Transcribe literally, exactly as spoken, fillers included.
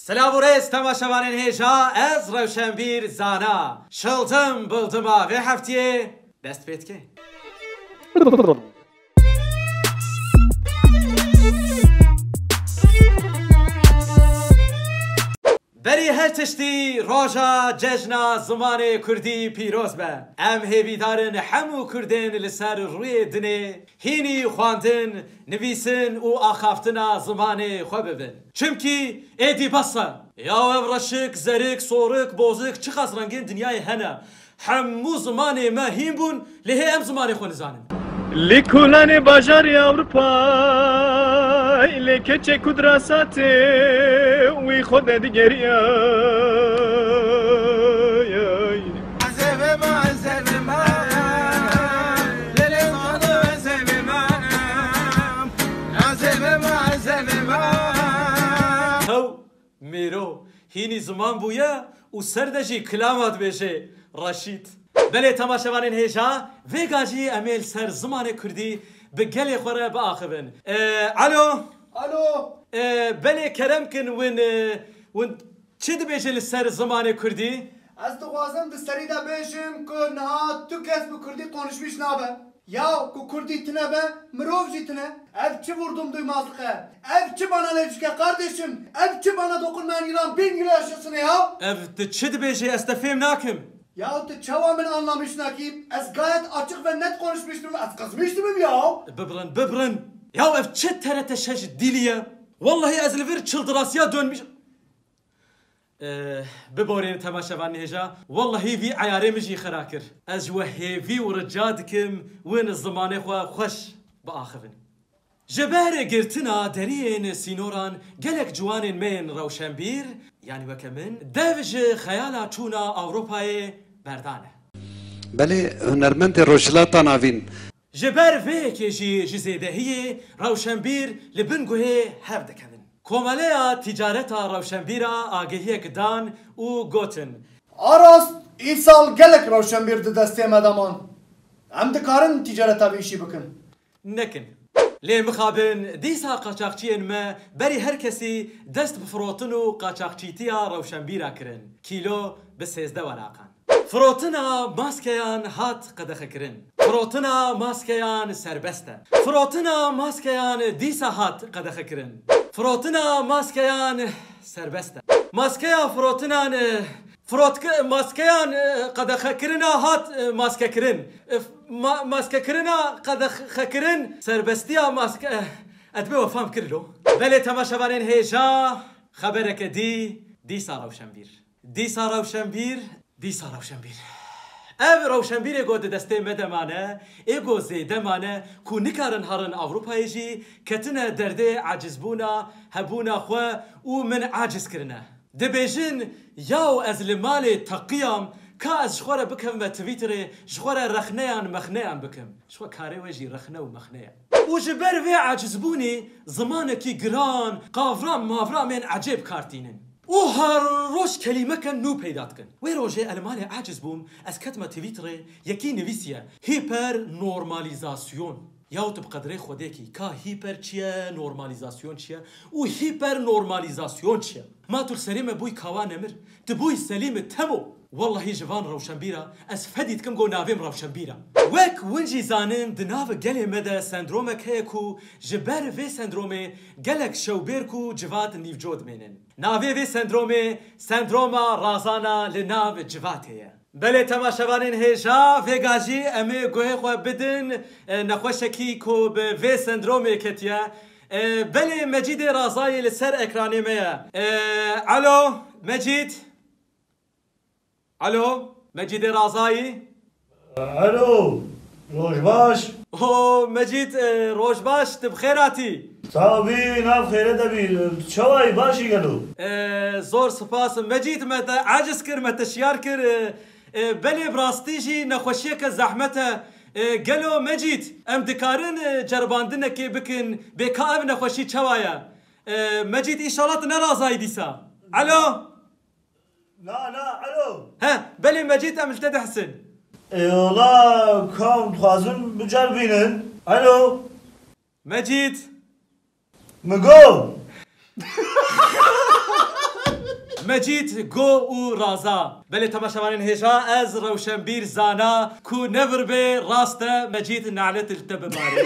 Silav û rêz temaşevanên hêja, ez Rewşenbîr Zana. Şildim bildima vê heftiyê dest pê dike. Berî her tiştî roja cejna zimanê kurdî pîroz be. Em hêvîdar in hemû kurdên li ser rûyê dinê hînî xwendin, nivîsin û axaftina zimanê xwe bibin. Çimkî êdî bes e. Ya ev reşik, zerik, sorik, bozik, çiqas rengên dinyayê hene. Hemû zimanê me hîn bûn, lê hê em zimanê xwe nizanin. Li kolanê bajarê Ewropayê, lê keçê ku di rasatê wî xwe de digeriya. Hew, mêro, hînî ziman bûye û ser de jî kilama dibêje. Reşîd. Belê temaşevanên hêja, vêga jî em ê li ser zimanê kurdî bi gelê xwe re biaxivin. E, alo? Alo. E, belê kerem kin win, e, win çi dibêje li ser zimanê kurdî? Ez dixwazim di serî de bêjim ku niha tu kes bi kurdî konuşmîş nabe. Ya ku kurdî tine be, mirov jî tine. Ev çi vurdum duymazlık e? Ev çi bana ne dike kardeşim? Ev çi bana dokunmayan yılan bin yıl yaşasın ya? Ev tu çi dibêjî, ez te fêm nakim. Ya tu çawa min anlamış nakî? Ez gayet açık ve net konuşmuştum. Ez kızmıştım ya. Bibrin, bibrin. Ya ev çi T R T şeş dîlî ye? Wallahî ez li vir çildirasiya dönmüş. Eh, biborînin temaşevanên hêja, wellehî vî eyarê min jî xira kir. Ez ji we hêvî û rica dikim win zimanê xwe xweş biaxivin. Ji ber girtina deriyên sînoran gelek ciwanên me yên rewşenbîr, yanî weke min, dev ji xeyala çûna Ewropayê berdane. Belê hunermendê Rojhilata Navîn. Ji ber vê yekê jî ji zêdehiyê rewşenbîr li bin guhê hev dikevin. Komeleya Tîcareta Rewşenbîra agahiyek dan û gotin. A rast, îsal gelek rewşenbîr di destê me de man. Em dikarin tîcareta vî îşî bikin. Nekin. Lê mixabin, dîsa qaçaxçiyên me berî her kesî dest bi firotin û qaçaxçîtiya rewşenbîra kirin. Kîlo bi sêzdeh weraqan. Firotina maskeyan hat qedexekirin. Firotina maskeyan serbest e. Firotina maskeyan dîsa hat qedexekirin. Firotina maskeyan serbest e. Maskeya firotinan, e, firotke-, maskeyan, e, qedexekirina hat, e, maskekirin. E, f-, ma-, maskekirina qedexekirin serbestiya maske-, e, ez dibê we fam kir lo. Belê temaşevanên hêja, xebereke dî, dîsa rewşenbîr. Dîsa rewşenbîr, dîsa rewşenbîr. Ev rewşenbîrê ku di destê me de mane, ê ku zêde mane, ku nikarin herin Ewropayê jî, ketine derdê acizbûna, hebûna xwe û min aciz kirine. Dibêjin, yaw ez li malê teqiyam, ka ez ji xwe re bikevime Twitterê, ji xwe re rexneyan mexneyan bikim. Ji xwe karê we jî rexne û mexne ye. Û ji ber vê acizbûnê zimanekî giran, qavram mavramên ecêb kar tînin. Û her roj kelîmeke nû peyda dikin. Wê rojê ez li malê aciz bûm, ez ketime Twitterê, yekî nivîsiye, hipernormalizasyon. Yaw tu bi qedrê Xwedê kî, ka hiper çi ye, normalizasyon çi ye û hipernormalizasyon çi ye? Ma tu li serê me bûyî kawa nemir, tu bûyî Selîmê Temo. Wellahî ji van rewşenbîra ez fedî dikim ku navê min rewşenbîr e. Wek win jî zanin, di nav gelê me de sendromek heye ku ji ber vê sendromê gelek şewbêrk û civat nîvco dimênin. Navê vê sendromê sendroma razana li nav civatê ye. Belê temaşevanên hêja, vêga jî em ê guhê xwe bidin, e, nexweşekî ku bi vê sendromê ketiye. E, belê Mecîdê Razayî li ser ekranê me ye. E, alo, Mecîd? Alo, Mecîdê Razayî? Alo, roj baş. Ho, Mecîd, e, roj baş, tu bi xêr hatî. Sax bî, nav xêre de bî. Çawa yî, baş î gelo? E, zor spas. Mecîd, me te aciz kir, me te şiyar kir. E, e, belê bi rastî jî nexweşiyeke zehmet e. E, gelo Mecîd, em dikarin, e, ceribandinekê bikin, bê ka ev nexweşî çawa ye? E, Mecîd, înşallah tu ne razayî dîsa. Alo? Na, na, alo. He, belê Mecîd, em li te dihisin. Ê wela, kam dixwazin biceribînin. Alo. Mecîd. Min got. Mecîd, go û raza. Belê temaşevanên hêja, ez Rewşenbîr zana ku nevir bê rast e Mecîd nalet li te bibarê.